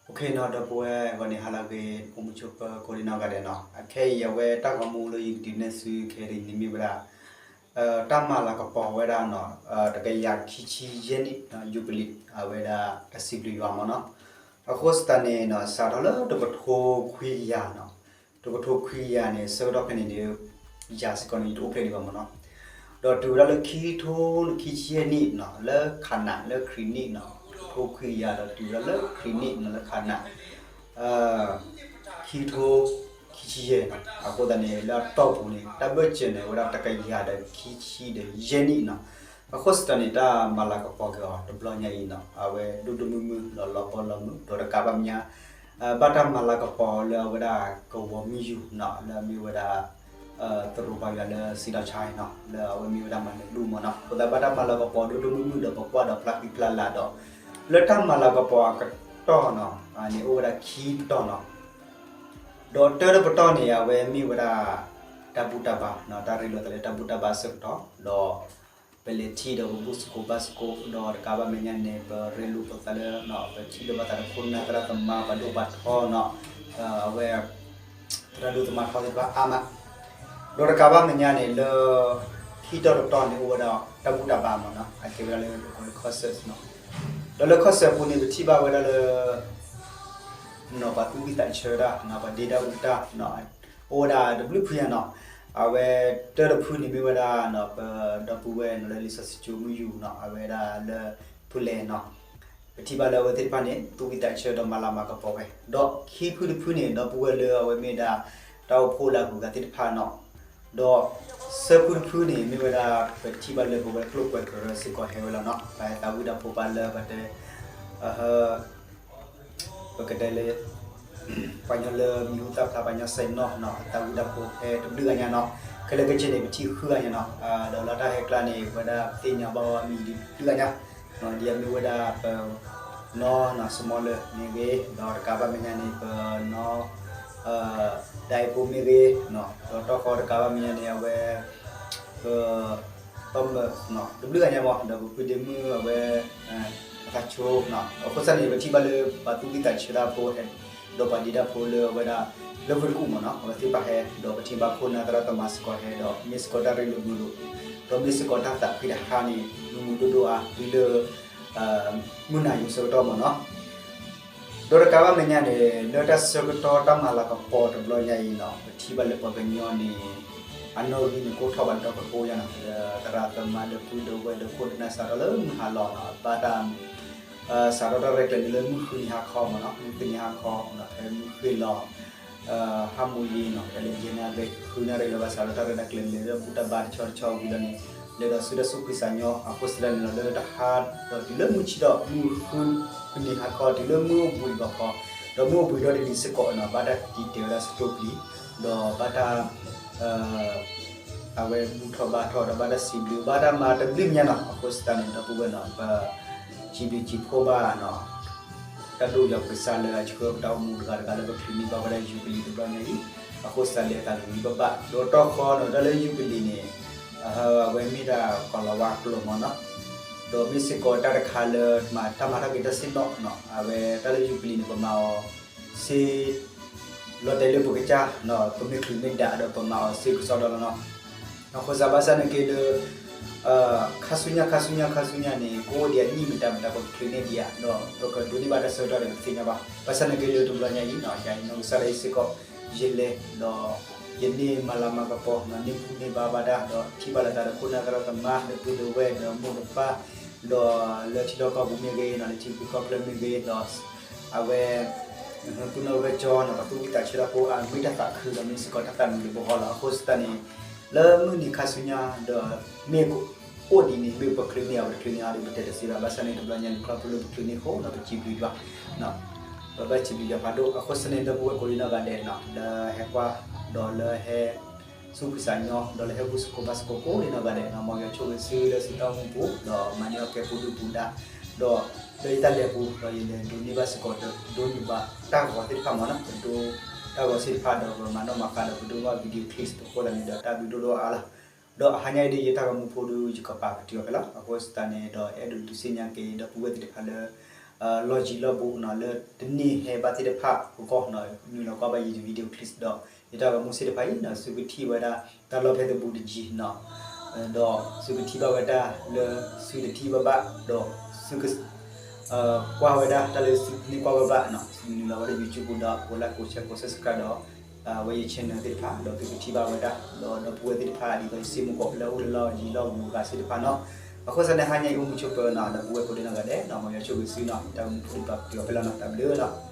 နီၤ ဒီပုၢ်ဝဲၢ်ဂီၤန့ၣ် ဟါလၢအဂ့ၤ အိၣ်မူဆိးပၢၤကိးဒံနီၢ်ဂၤဒဲးနီၤ. အခဲအံၤအဝဲတၢ်ဂီၤမူလၢယကဒုးနဲၣ်ဆူခဲအံၤန့ၣ်မ့ၢ်ဝဲဒၣ် တၢ်မၤလၤကပီၤဝဲဒၣ်နီၤ တကယၤခံဆံယဲၢ်နံၣ် ယူဘလံၤ အဝဲဒၣ်တၢ်စံးဘျုးယွၤမ့ၢ်နီၤ. အဃိသတးန့ၣ်နီၤ စးထီၣ်လၢတကထိခွံကယၤနီၤ တကထိခွံကယၤန့ၣ် ဆၢကတီၢ်ဖဲန့ၣ်ဒီး ယၤစ့ၢ်ကီးန့ၣ် ယတအိၣ်ဖျဲၣ်ဒံးဘၣ်မ့ၢ်နီၤ. ဒီးတုၤဝဲဒၣ်လၢခံထိခံဆံယဲၢ်နံၣ်နီၤ လၢခးနးလၢခရံာ်နံၣ်နီၤ တကထိခွံကယၤဒီးတုၤဝဲဒၣ်လၢခရံာ်နံၣ်နီၤ လၢခးနး ခံထိခံဆံယဲၢ်နီၤ. အဃိသတးန့ၣ် လၢအတီၢ်ပူၤန့ၣ် တၢ်ဘၢၣ်စၢၤန့ၣ် ဝဲဒၣ်တကယၤဒီးခံဆံဒီးယဲၢ်နံၣ်နီၤ. အဃိသတးန့ၣ် တၢ်မၤလၤကပီၤက့ၤအီၤတဘျီညါအံၤနီၤ အဝဲဒိၣ်ဒိၣ်မုၢ်မုၢ်လီၤလီၤပီလီၤမုၢ် ဒီးတကးဘၣ်မဲာ်ညါ ဘၣ်တၢ်မၤလၤကပီၤလၢအဝဲဒၣ်ကဝီၤမုၢ်ယူၤနီၤ လၢအမ့ၢ်ဝဲဒၣ် သရိာ်ဘါယွၤလၢစံးဒီးဆါနီၤ လၢအဝဲမ့ၢ်ဝဲဒၣ်မၤနၢၤဒိၣ်မ့ၢ်နီၤ. အဃိသတးဘၣ်တၢ်မၤလၤကပီၤဒိၣ်ဒိၣ်မုၢ်မုၢ်ဒီးပကွၢ်ဒီးဖျါဃံဖျါလၤဒီး လၢတၢ်မၤလၤကပီၤအကတီၢ်နီၤ န့ၣ်အိၣ်ဝဲဒၣ်ခံပတီၢ်နီၤ. ဒီးတၢ်တပတီၢ်န့ၣ် အဝဲမ့ၢ်ဝဲဒၣ် တၢ်ဘူၣ်တၢ်ဘါနီၤ တၢ်ရ့လိာ်သးလၢတၢ်ဘူၣ်တၢ်ဘါအဆၢကတီၢ် ဒီး ပလဲၤထံၣ်ဒီးပဘူၣ်သကိးဘါသကိး ဒီးတကးဘၣ်မဲာ်ညါန့ၣ် ပရ့လိာ်ပသးလၢ ပထံၣ်လိာ်ဘၣ်သးဒီးခိၣ်နၢ်သရၣ်သမါပှၤဒိၣ်ပှၤထီနီၤ အဝဲ သရၣ်ဒိၣ်သမါထီသ့ၣ်တဖၣ်အါမး ဒီးတကးဘၣ်မဲာ်ညါန့ၣ်လၢ ခံတီၢ်တတီၢ်န့ၣ်အိၣ်ဝဲဒၣ်တၢ်ဘူၣ်တၢ်ဘါမ့ၢ်နီၤ အကဲဝဲဒၣ်လၢ concert နီၤ. ဒီးလၢ concert အပူၤန့ၣ် ပထံၣ်ဘၣ်ဝဲဒၣ်လၢ နီၤ ပှၤသူၣ်ဝံၣ်သးဆၢတၢ်နီၤ ပှၤဒ့တၢ်အူတၢ်နီၤ အိၣ်ဝဲဒၣ်တဘျုးဖုညါနီၤ. အဝဲတၢ်တဖုန့ၣ်မ့ၢ်ဝဲဒၣ်နီၤ ပဒီပုၢ်ဝဲၢ်နီၤလၢလံာ်စီဆှံကၠိမုၢ်ယူၤနီၤ အဝဲဒၣ်လၢဖုလဲၤနီၤ ပထံၣ်ဘၣ်လၢအဝဲသ့ၣ်တဖၣ်န့ၣ် သူၣ်ဝံၣ်သးဆၢဒီးမၤလၤမၤကပီၤဝဲ ဒီးခံဖုတဖုန့ၣ် ဒီပုၢ်ဝဲၢ်လၢအဝဲမ့ၢ်ဒၣ် တၢ်အိၣ်ဖှိၣ်လၢအဂုၤအဂၤသ့ၣ်တဖၣ်နီၤ ဒီးဆၢဖုတဖုန့ၣ် မ့ၢ်ဝဲဒၣ် ပထံၣ်ဘၣ်လၢပဝဲကျိၣ်ပှဲၤကရၢစ့ၢ်ကီးဟဲဝဲလီၤနီၤ ပှၤဟဲသးဝံၣ်တၢ်ဖိပၢ်လၢပတဲ အဟၢ ပကတဲလၢ ပှၤကညီလၢမံၤဟူသၣ်ဖျါ ပှၤကညီစဲးနီၣ်နီၤ အသးဝံၣ်တၢ်ဖိဟဲတဘျုးဂၤညါနီၤ ခဲလၢာ်ခဲဆ့န့ၣ် ပထံၣ်ဃုဂၤညါနီၤ ဒီးလၢတၢ်ဟဲကျါန့ၣ် ပဝဲဒၣ်သ့ၣ်ညါဘၣ်ဝဲမံၤတဘျုးဂၤညါ ဒ်အမ့ၢ်ဝဲဒၣ်ပနီၢ်နီၤ စမီလၢမ့ၢ်ဂ့ၤ ဒီးတကးဘၣ်မဲာ်ညါန့ၣ် ပနီၢ် ဒၣ်အ့ဖိမ့ၢ်ဂ့ၤ ဒီးတီၢ်ဃီတကးဘၣ်မဲာ်ညါန့ၣ် အဝဲ ပ သီမၢၣ် တဘျုးဂၤညါမး ဒီးပပုၢ်ဒ့မုၣ်အဝဲ အသးဆိနီၤ အဃိသတးန့ၣ် ပထံၣ်ဘၣ်လၢပှၤသူၣ်ဝံၣ်သးဆၢတၢ်ဖိဟဲ ဒီးပှၤဒ့တၢ်ဖိလၢအဝဲဒၣ် လၢဝ့ၢ်တကူၣ်မးနီၤ အဝဲသ့ၣ်တဖၣ်ဟဲ ဒီးပထံၣ်ဘၣ်ခိၣ်နၢ်သရၣ်သမါစ့ၢ်ကီးဟဲ ဒီးမ့ၢ်စ့ၢ်ကီးတၢ်ရ့လိာ်မုာ်လိာ် ဒီးမ့ၢ်စ့ၢ်ကီးတၢ်သးဖှံတဟါန့ၣ် မုာ်မုာ်ဒိၣ်ဒိၣ်အါ တုၤလၢ မုၢ်နၤယိၤဆၢကတီၢ်မးနီၤ ဒီးတကးဘၣ်မဲာ်ညါန့ၣ် လၢတၢ်ဆၢကတီၢ်တၢ်မၤလၤကပီၤတဘျီညါအံၤနီၤ ပထံၣ်ဘၣ်လၢပှၤကညီန့ၣ် အနီၣ်ဂံၢ်န့ၣ် ကိးထီၣ်ဘၣ်ဒီးကကိးညါနီၤ လၢသရၣ်သမါဒီပုၢ်ဒီဝဲၢ်ဒီးခိၣ်နၢ်စးထီၣ်လၢမုၢ်ဟါလီၤနီၤ ဘၣ်တၢ် စးထီၣ်တၢ်ရဲၣ်ကျဲၤလၢမုၢ်ဃုနံၤဟါခီမးနီၤ မုၢ်ဃုနံၤဟါခီ ဖဲမုၢ်ဃ့ၢ်လီၤ ဟါမူၤယံၤနီၤ ဖဲလၢယဲၢ်နၣ်ရံၣ် ဃုနၣ်ရံၣ်လီၤ ဘၣ်စးထီၣ်တၢ်ရဲၣ်တၢ်ကျဲၤလဲၤလၢဘူၣ်တၢ်ဘါတဆီတဆီဝံၤလီၤန့ၣ် လဲၤဒီးဆူတၢ်သူၣ်ဖှံသးညီ အဃိသတးန့ၣ်လီၤ လၢတဟါဒီးတုၤလၢမုၢ်ဆ့ၣ်ထီၣ် မုၢ်ဃုနံၤဟါခီ တုၤလၢမုၢ်အိၣ်ဘှံးဘၣ်ခီ ဒီးမုၢ်အိၣ်ဘှံးဒီတနံၤစ့ၢ်ကီးနီၤ ဘၣ်တၢ်တံာ်တဲာ်ဝဲဒၣ်စတိၢ်ပျံၤ ဒီးဘၣ်တၢ် အဝဲဘူၣ်ထီၣ်ဘါထီၣ်ဒီးဘၣ်တၢ်စံးဘျုး ဘၣ်တၢ်မၤတဘျုးညါနီၤ အဃိသတးန့ၣ် ဒီပုၢ်ဝဲၢ်နီၤ ပစံးဘျုးစံးဖှိၣ်ဘၣ်နီၤ တၢ်ဒိၣ်ယွၤပကစၢ်လၢအဆှၢပတၢ်အိၣ်မူတဂၤတဂၤလၢပချုးန့ၢ်ဘၣ်ဝဲဒၣ်ယူဘလံၤတဘျီညါအံၤ အဃိသတးလၢတၢ်ဂ့ၤဂ့ၤဘၣ်ဘၣ် ဒီးတီၢ်ဃီနီၤ တၢ်လၢယူဘလံၤန့ၣ် အဝဲမ့ၢ်ဒၣ်ကီၤလၤဝါကျိာ်မးနီၤ ဒီးမ့ၢ်စ့ၢ်ကီးတၢ်တခါလၢမၤတၢ်မၤထီၣ်က့ၤတၢ်စ့ၣ်နီၤနီၤ အဝဲတၢ်လၢယူဘလံၤန့ၣ် ပမၤအီၤ စ့ လီၤတဲာ်လၢပကစၢ်နီၤ ပမ့ၢ်ချုးမ့ၢ်ဒၣ်ဒီးပမၤအီၤစ့ကစီဒီလီၤနီၤ အဃိသတးဘၣ်ဆၣ်န့ၣ်က့လၢ ခါဆူညါခါဆူညါခါဆူညါန့ၣ် ကအိၣ်ဒံးအနံၣ်မတၤမတၤပကချုးန့ၢ်ဒံးဧါ ဒီးပကဒိးန့ၢ်ဘၣ်တၢ်ဆၢကတီၢ်ဒီးပသ့ၣ်ညါဘၣ် ဘၣ်ဆၣ်န့ၣ်က့လၢတဘျီညါအံၤနီၤ ယၤအံၤနီၢ်ကစၢ်ဒၣ်အံၤစ့ၢ်ကီး ယလဲၤဒီး ယန့ၢ်မၤလၤမၤကပီၤနီၤ န့ၢ်ဘူၣ်န့ၢ်ဘါဘၣ်တၢ် ဒီးထံၣ်ဘၣ်လိာ်သးဒီးခိၣ်နၢ်သရၣ်သမါ ဒီးပုၢ်ဒီးဝဲၢ်ဒီးမိၢ်ဒီးပၢ် ဒီးလၢထံလီၢ်ကီၢ်ပူၤမ့ၢ်ဂ့ၤနီၤ လၢထံဂုၤကီၢ်ချၢမ့ၢ်ဂ့ၤဒီး အဝဲ သူၣ်နီၣ်ဂၢၢ်ကၠီနီၤ ပသူၣ်ဝံၣ်သးဆၢတၢ်ဖိအါ မ့ၢ်တၢ်သးခုဒီးမ့ၢ်စ့ၢ်ကီးတၢ်သးမုာ်လၢပဂီၢ်လီၤ အဃိသတးန့ၣ် လၢမုၢ်နံၤခါဆူညါဒီး မ့ၢ်အိၣ်ဒ်န့ၣ် မ့ၢ်ပချုးန့ၢ်အီၤ ပတချုးန့ၢ်အီၤဒီးပတဲတသ့ဘၣ် ဘၣ်ဆၣ်န့ၣ်တဘျီညါန့ၣ် ခီဖျိလၢပချုးန့ၢ်အဃိဒီးပစံးဘျုးယွၤ ပဘၣ်စံးဘျုးယွၤဖးဒိၣ် အဃိသတးန့ၣ် ဒီပုၢ်ဝဲၢ်ကိးဒံနီၢ်ဂၤဒဲးနီၤ လၢဟဲကွၢ် ဒီးလၢဟဲ သူၣ်ဖှံသးညီ ဒီးလၢဟဲဘူၣ်သကိးဘါသကိးကိးဒံနီၢ်ဂၤဒဲးနီၤ မ်ယွၤဆိၣ်ဂ့ၤသုလၢသုတၢ်အိၣ်မူပူၤ ဒီးမၤန့ၢ်အီၣ်ကဲပူၤဒုၣ်ပူၤဒါ ဒီးလၢယတၢ်လဲၤပူၤ ဒီးယလဲၤဒိးန့ၢ်ဘၣ်စ့ၢ်ကီး ဒိးန့ၢ်ဘၣ်တၢ်ဂီၤသ့ၣ်တဖၣ်မးနီၤ ပဒိတၢ်ဂီၤသ့ၣ်တဖၣ်ဒီးပမၤနီၣ်မၤဃါဒီးပဒိဘၣ် video clips အဃိသတးန့ၣ်ဒီးတၢ်ဘျုးဒိၣ်ဒိၣ်အါလီၤ ဒီးအဟါညါအံၤဒ်ယတၢ်ဂီၤမူဖိဒုး ယကပာ်ပတုာ်အီၤဖဲလီၤ အဃိသတးန့ၣ်ဒီး အဲၣ်ဒိးဒုးသ့ၣ်ညါက့ၤ ဒီပုၢ်ဝဲၢ်သ့ၣ်တဖၣ်လၢ လီၢ်ယံၤလီၢ်ဘူးနီၤ လၢတန့ၢ်ဟဲဘၣ်သ့ၣ်တဖၣ်အဂီၢ်နီၤ နုာ်လီၤကွၢ်ဘၣ်ယ video clip ဒီး ယတၢ်ဂီၤမူသ့ၣ်တဖၣ်အံၤနီၤ သုကထံၣ်ဝဲဒၣ် တၢ်လီၢ်ဖဲသဘူးတယံၤနီၤ ဒီးသုကထံၣ်ဘၣ်ဝဲဒၣ်လၢ သုတထံၣ်ဘၣ်ဘၣ် ဒီးသုက ကွၢ်ဝဲဒၣ်တၢ်လၢသုန့ၢ်ကွၢ်ဘၣ်ဘၣ်နီၤ နုာ်လီၤဝဲဒၣ် YouTube ဒီး ကိး like ကိး share ကိး subscribe ဒီး ဝဲယ channel သ့ၣ်တဖၣ် ဒီးသုကထံၣ်ဘၣ်ဝဲဒၣ် ဒီးဒီပုၢ်ဝဲၢ်သ့ၣ်တဖၣ် ဒ်သိးယစံးမူကီးလၢအိၣ်လၢလီၢ်ယံၤလီၢ်ဘူးအဂၤသ့ၣ်တဖၣ်နီၤ အဃိသတးန့ၣ် ဟါညါအံၤအိၣ်မူဆိးပၢၤနီၤ ဒီပုၢ်ဝဲၢ်ကိးဒဲးနီၢ်ဂၤဒဲးနီၤ မ်ယွၤဆိၣ်ဂ့ၤသုနီၤ တၢ်အိၣ်မူဖိဒံးဘၣ်ပှဲၤအီၤဖဲလီၤနီၤ တၢ်ဘျုးနီၤ